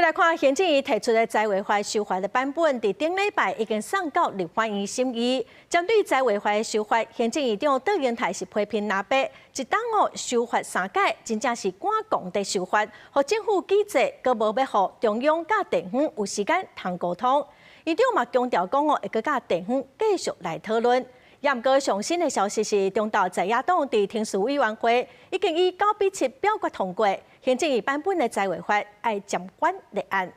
來看行政院提出的財劃法修法的版本，佇頂禮拜已經送到立法院審議。針對財劃法的修法，行政院長卓榮泰是批評林北一冬哦修法三擺，真正是趕工佇修法，予政府機制閣無欲予中央佮地方有時間通溝通。院長嘛強調講哦，會閣佮地方繼續來討論。也毋過上新的消息是，中晝在野黨佇程序委員會已經以9比7表決通過行政院版本的財劃法，愛暫緩立案。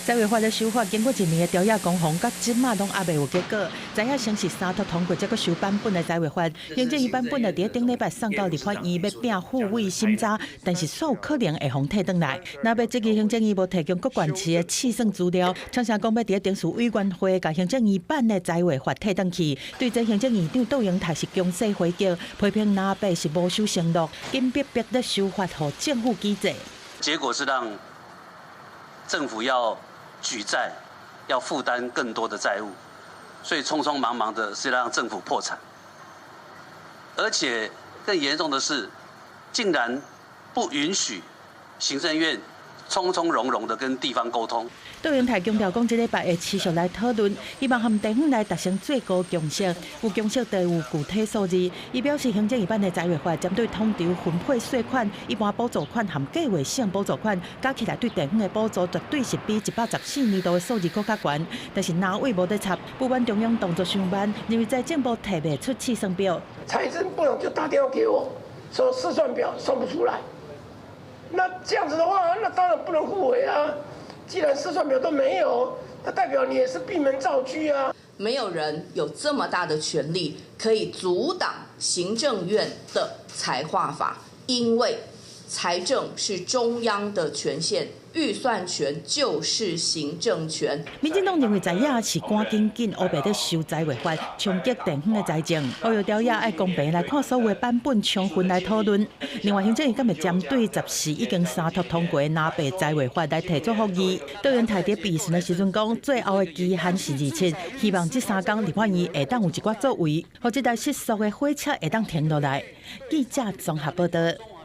財劃法的修法經過一年的朝野攻防，到這馬攏猶未有結果。在野先是三讀通過這個修版本的財劃法，行政院版本的佇頂禮拜送到立法院欲摒付委審查，但是煞有可能會予退轉來。若欲質疑行政院無提供各縣市的試算資料，廠商講欲佇程序委員會共行政院版的財劃法退轉去。對這行政院長卓榮泰是強勢回擊，批評林北是無守承諾，緊逼逼咧修法予政府機制。結果是讓政府要舉債，要負擔更多的債務，所以匆匆忙忙的是讓政府破產，而且更嚴重的是，竟然不允許行政院從從容容的跟地方溝通。卓榮泰強調講，這禮拜會持續來討論，希望和地方來達成最高共識。有共識就有具體數字。伊表示，行政院版的財劃法針對統籌分配稅款、一般補助款和計劃性補助款，加起來對地方的補助絕對是比114年度的數字閣較懸。但是藍委無咧插，不滿中央動作傷慢，認為財政部提袂出試算表。財政部長就打電話給我，說試算表算不出來。那這樣子的話，那當然不能付委啊。既然試算表都沒有，那代表你也是閉門造車啊。沒有人有這麼大的權力可以阻擋行政院的財劃法，因為財政是中央的權限，預算權就是行政權。民進黨認為在野是趕緊緊烏白咧修財劃法，衝擊地方的財政。呼籲朝野愛公平來看所有的版本，充分來討論。另外，行政院敢會針對14已經三讀通過的藍白財劃法來提出覆議。卓榮泰佇備詢的時陣講，最後的期限是27，希望這三工立法院會當有一寡作為，予這台失速的火車會當停落來。記者綜合報道。